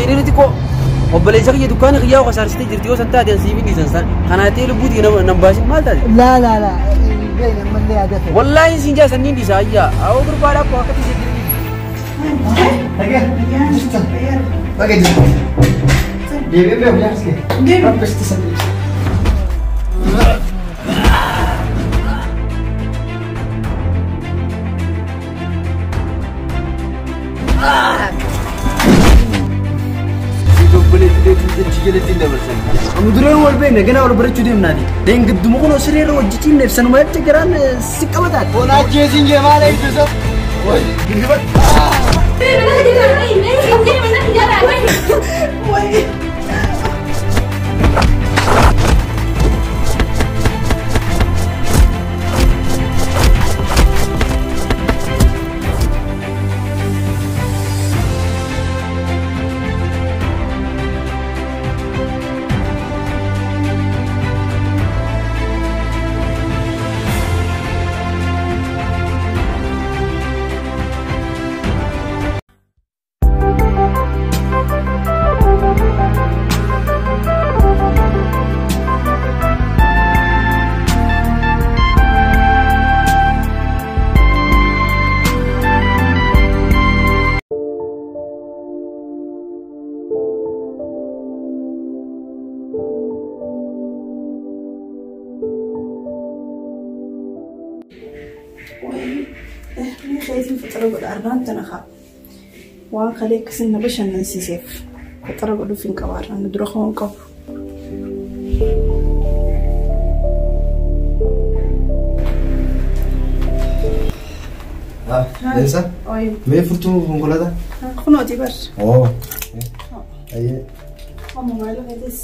Inni xiqqoo obboleessa kiyya dukkaana kiyyaa kasaarsitee jirti yoo san taate an siif hin dhiisan san. Kanaatee lubbuuti nan baasin maal taate? Laa laa laa. Beekna ammallee yaada ta'e. Wallaahi siin jaa sanniin dhiisa ayyaa. Awoo gurbaadha akkoo akkatti ishee jirti. Nagaa. Jirta. Baga jirta. Deebi'ee beeku jaarsi kee. Rabbi sitti san deebisa. Amma dureen wal beekna ganaa wal barachuu deemnaati. Deengadduma kun siree irra hojii ciinneef sanuma jecha garaan si qabataati. Bonaa jeesiin jee maal eebbisa? Waan kalee akkasiin na bashannansiiseef qaxara godhuuf hin qabaarra nu dura ho'oon qabu. Leensa? Mee furtuu konkolaataa? Kunooti bar. Oo. Ayyee. Amma maal feetes?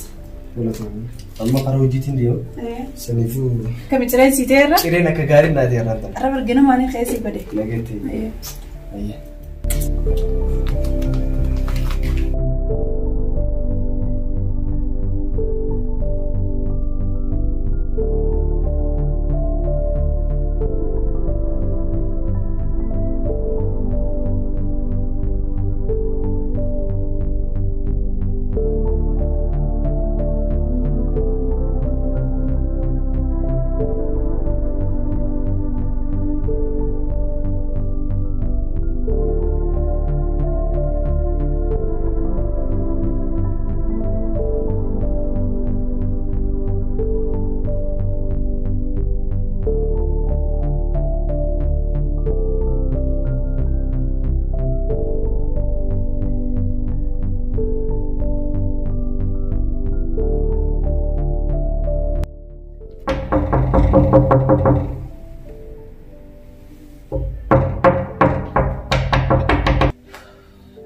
Amma karaa hojiitiin deema. Saniifuu. Kami cireen siiteerra? Cireen akka gaarii naati irraan ta'a. Arra bargina maanii keessi bade. Nageetti. Ayyee.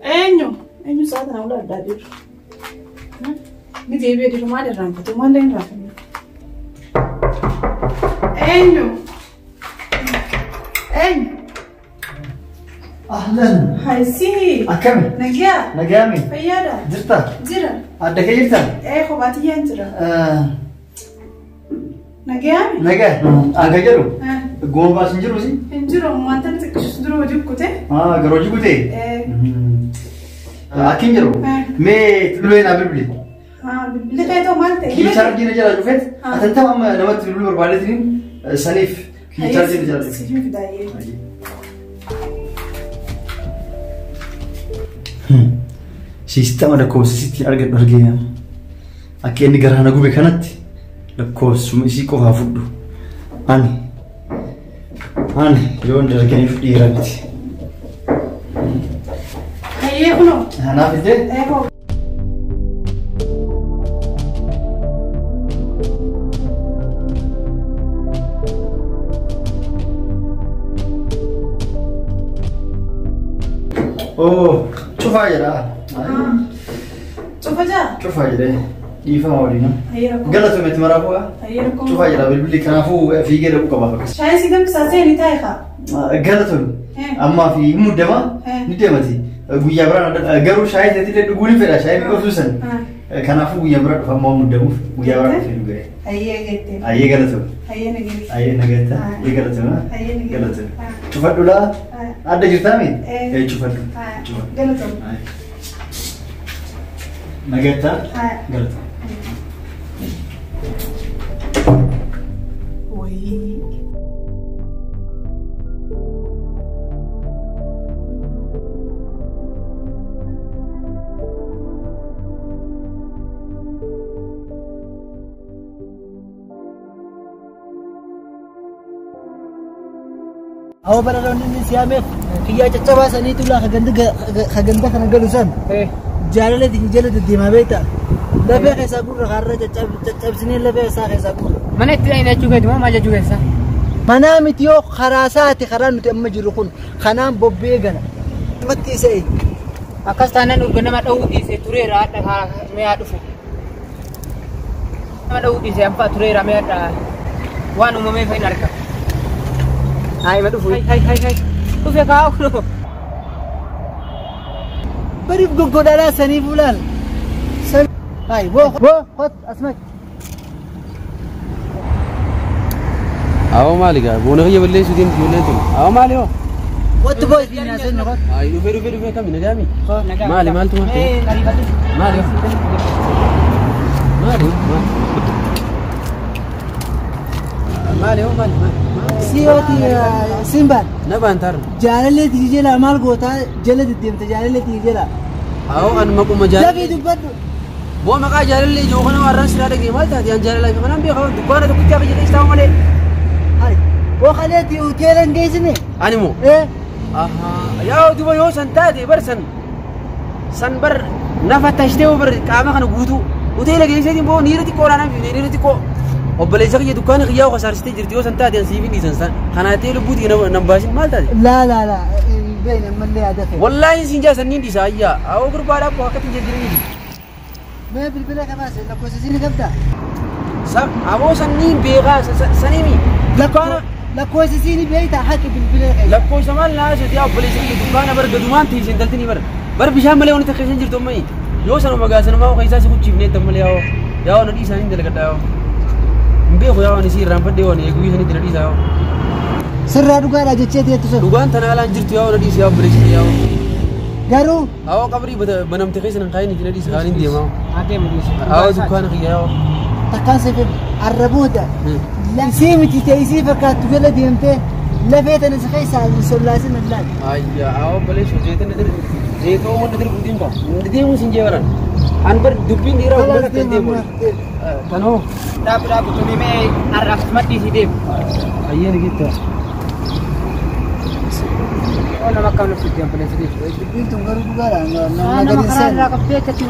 Eenyu? Eenyu sa'a kana wal addaa jiru? Ni deebi'ee jiru maal irraanfatu? Maal hin irraanfanne? Eenyu? Eenyu? Ahlan. Haysii. Akkami? Nagaa. Nagaami. Fayyaadha. Jirta? Jira. Adda kee jirta? Ee kophaatiyyaan jira. Nagaami? Nagaa. Aga jedhu. Goobaas hin jiru si? Hin jiru wanta xiqqishu dura hojii kute. Gara hojii kutee? Akki hin jiru. Mee bilbilee naa bilbili. Bilbilli keetoo maal ta'e? Kii chaarjii na jalaa dhufeet atantama amma namatti bilbiluu barbaadeetiin saniif kii chaarjii na jalaa dhufe. Siif fidaayee. Siistama lakkoofsa isitti argadhu argee akka inni garaa na gube kanatti lakkoofsuma isii qofaa fudhu. Ani yoo hin darganiif dhiira miti. Hayyee kunoo. Anaaf iddee? Eekoo. Oo, cufaa jedha. Cufa jaa? Cufaa jedhee dhiifama waliin. Hayyee rakkoo. Galatoome itti maraafuu. Hayyee rakkoo. Cufaa jedha bilbilli kanaafuu fiigee dhaquu qaba akkas. Shaayii si danfisaa seeni taa'e kaa. Galatoome. Ammaa fi muddama ni deemati. Guyyaa biraan garuu shaayii ta'e dhuguu ni fedha shaayii mi'ooftuu san. Kanaafuu guyyaa biraa dhufa ammoo muddamuuf guyyaa biraa dhufee dhugee. Hayyee geettee. Hayyee galatoome. Hayyee nageetti. Hayyee nageetta. Hayyee galatoome. Hayyee nageetti. Galatoome. Cufadhu laa. Adda jirtaami? Cufadhu. Galatoome. Nagattaa? Haa. Galata. Wayii. Awa baraloonni inni siyaameef kiyyaa caccabaa saniitu laa haganda kana galu san jaalala jala deddeemaa beektaa lafee keessaa gurra har'a caccabsinee lafee isaa keessaa gurra. Mana itti dhayina jechuu keeti moo maal jechuu keessa? Manaa miti yoo karaa isaati karaa nuti amma jirru kun kanaan bobbee gala. Matti isa eenyu? Akkas taanaan urga nama dha'uu dhiise tureera hadha mi'aa dhufu. Nama dha'uu dhiise anfaa tureera mi'aa waan uumameef hin arga. Hai, ma dhufu. Hai, hai, hai. Dhufe kaa kuno. Bariif goggodhaadhaa sanii fuulaan. Hai, boo, boo, kot, asmak. Awwa maali gaa boona kiyya balleessuu deemti ijoolleen tun. Awwa maali hoo? Wattu boo isin haasofnu kot. Ayi dhufee dhufee dhufee kami nagaami? Maali maaltu maal? Maali hoo? Maali maali? Maali hoo maali maali? Siyooti Simbaan. Na baantaarra. Jaalallee tiyyi jala maal gootaa jala deddeemte jaalallee tiyyi jala. Awwa an maquma jaalallee. Dafii dubbadhu. Boo maqaa jaalallee ijoo kana warraan siraa dhagee maal taate an jaalalaa fi kanaan beekaa dukkaana tokkichaa fi jedhee isaa malee. Hai boo kaleetti hoteela hin geessine. Ani moo? Yaa duba yoo san taate bar san san bar nafa tashtee bar qaama kana guutuu hoteela geesseetiin boo niira xiqqoo laanaa fi niira xiqqoo. Obboleessa kiyya dukkaana kiyyaa kasaarsitee jirti yoo san taate an siif hin dhiisan san kanaatee lubbuuti nan baasin maal taate? Laa laa laa hin beekne ammallee yaada kee. Wallaahi siin jaa sanniin dhiisa ayyaa awwa gurbaadhaa boo akkatti hin jirjirin. Mee bilbila kabaase lakkoofsa ni qabdaa? Aboo sanniin beekaa saniimi. Lakkoofsa ni beektaa haqi bilbila kee. Lakkoofsa maal naa asheeti yaa obboleessa kiyya dukkaana bar gadumaan teessee intaltini bar bar bishaan malee wanti takka isheen jirtu ammayi yoo sanuma gaasanumaa keessaa si kuchiifnee malee yaa'oo yaa'oo na dhiisaa hin dalagadhaa yaa'oo. Beeku yaa waan isii irraanfadhee waan eeguu isanii dina dhiisaa yoo. Sirraa dhugaadha jechee teettu sun. Dhugaan tana alaan jirtu yaa na dhiisi yaa obboleessa yaa. Garuu. Awwa qabrii banamte keessa nan kaayini dina dhiisi kaaniin deemaa. Adeemu dhiisi. Awwa dukkaana kiyya yaa. Takkaan seefe arra booda. Isii miti ta'e isii fakkaattu jala deemtee lafee tana si keessaa hin sollaasin allaal. Ayyaa awwa obboleessa jeetan jeetoo wanta dirbu deemta. Deemu sin jee baran. An bar dubbiin dhiiraa uummata akka deemu. Kanoo. Dhaabu dhaabu tuni mee har'aaf maddiisii deemu. Ayyee ni gitta. Oo nama akkam nuuf itti obboleessa keessa. Dubbiin tun garuu dhugaadha. Nama karaa irraa qabdee akkatti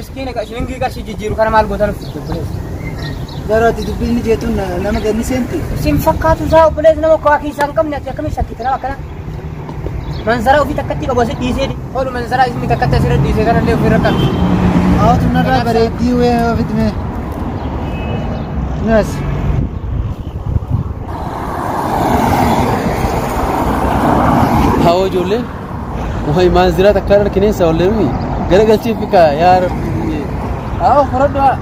miskiina shilingii qarshii jijjiiru kana maal goota nuuf itti obboleessa. Garuu ati dubbiin jeetuun nama ganni seenti. Isin fakkaatu isaa obboleessa nama akka keessaa hin qabne ati akkamiin shakkite nama akkana. Manzaraa ofii takkatti qabu asii dhiisee oolu manzaraa isni takkatti asirra dhiisee kanallee ofirra qabdi. Awwatu narraa bareeddii wee ofitti mee. Nas. Hawwa ijoolleen wayi maanziraa takkaan harkineensa olleemi garagalchee fika yaa rabbi. Hawwa horadhu haa.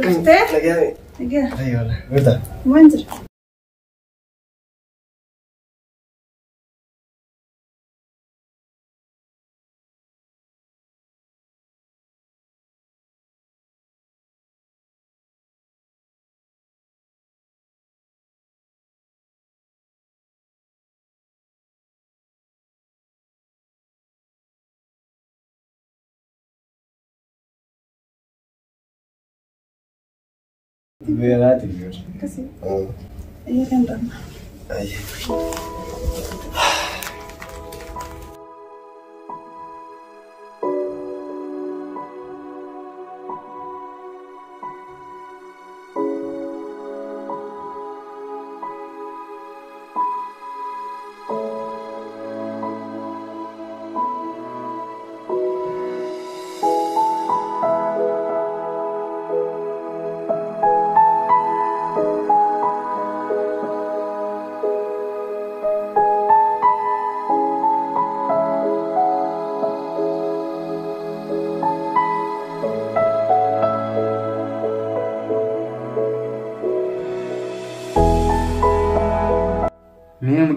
Dhuftee? Nagaa. Ayyola, birta. Waan jira. Beelaati jiru. Akkasii. Ayyee kan dhamma. Ayyee.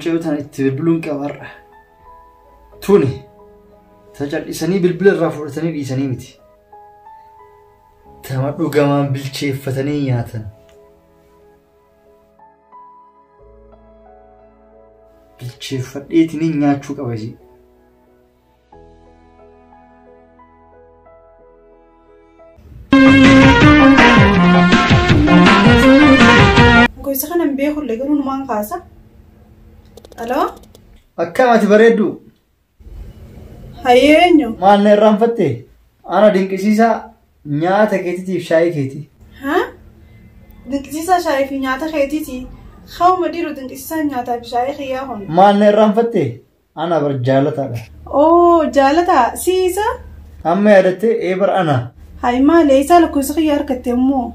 Mucayyoo tana itti bilbiluun qabarra. Tuni ta cal'isanii bilbila irraa fudhatanii dhiisanii miti. Tama dhugamaan bilcheeffatanii nyaatan. Bilcheeffadheetiin nyaachuu qaba ishee. Gosa kana hin beekullee garuu numaan kaasa. Aloo? Akkam ati bareeddu? Hayyee eenyu? Maal na irraanfatte? Ana dinqisiisaa nyaata keetiitiif shaayii keeti. Haa? Dinqisiisaa shaayii fi nyaata keetiiti. Hawma dhiiroo dinqisiisaa nyaataa fi shaayii kiyyaa kun. Maal na irraanfatte? Ana bar jaalataadha. Oo jaalataa siisa? Amma yaadattee ee bar ana. Hayi maali isaa lakkoofsa kiyyaa argatte immoo?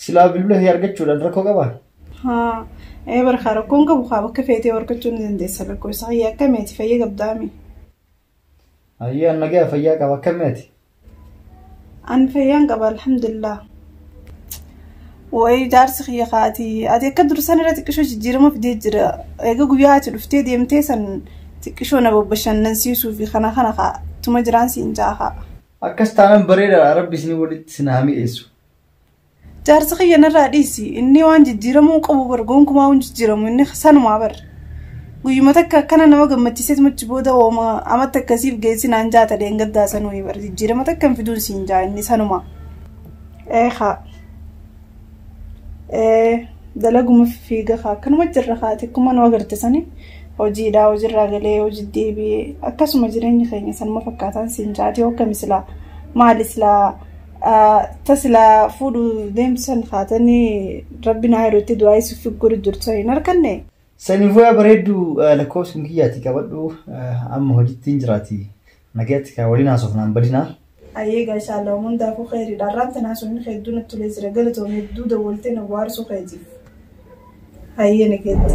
Silaa bilbila kee argachuudhaan rakkoo qabaa? Haa ee bar kaa rakkoon qabu kaa bakka feetee argachuu ni dandeessa lakkoofsa kiyyaa akkamiiti fayya qabdaami? Ayyee an nagaa fayyaa qaba akkamii ati? An fayyaan qaba alhamdulillah. Wayi jaarsi kiyya kaati ati akka dursan irra xiqqishoo jijjiirama fidee jira. Egaa guyyaa ati dhuftee deemtee san xiqqishoo na babbashannansiisuu fi kana kana kaa tuma jiraan siin jaaha. Akkas taanaan bareedaadha rabbi isinii walitti isin haa mi'eessu. Jaarsi kiyya narraa dhiisi inni waan jijjiiramuu qabu bar gonkumaa waan jijjiiramu inni sanumaa bar. Guyyuma takka akkana nama gammachiiseet machi booda ooma amatti akkasiif geessi naan jaata deengaddaa sanuu bar jijjiirama takka hin fiduun siin jaa inni sanuma. Ee haa. Ee dalaguma fiiga haa akkanuma jirra haati akkuma nu agarte sani hojiidhaa hojiirraa galee hojii deebi'ee akkasuma jireenya keenya sanuma fakkaataan siin jaati hokkami silaa maali silaa ta silaa fuudhu deemsan haatanii rabbi naa yerootti du'aa isuuf godhu jirtu hin arganne. Saniifuu yaa bareeddu lakkoofsa kiyyaati qabadhu amma hojiitti hin jiraati. Nagaatti kaa waliin haasofnaan badinaa. Ayyee gaashaallaa hundaafuu kheyriidha. Arraan tanaa sunni hedduu natti tolee jira. Galatoomii hedduu dawwaltee na waarsuu keetiif. Ayyee nageetti.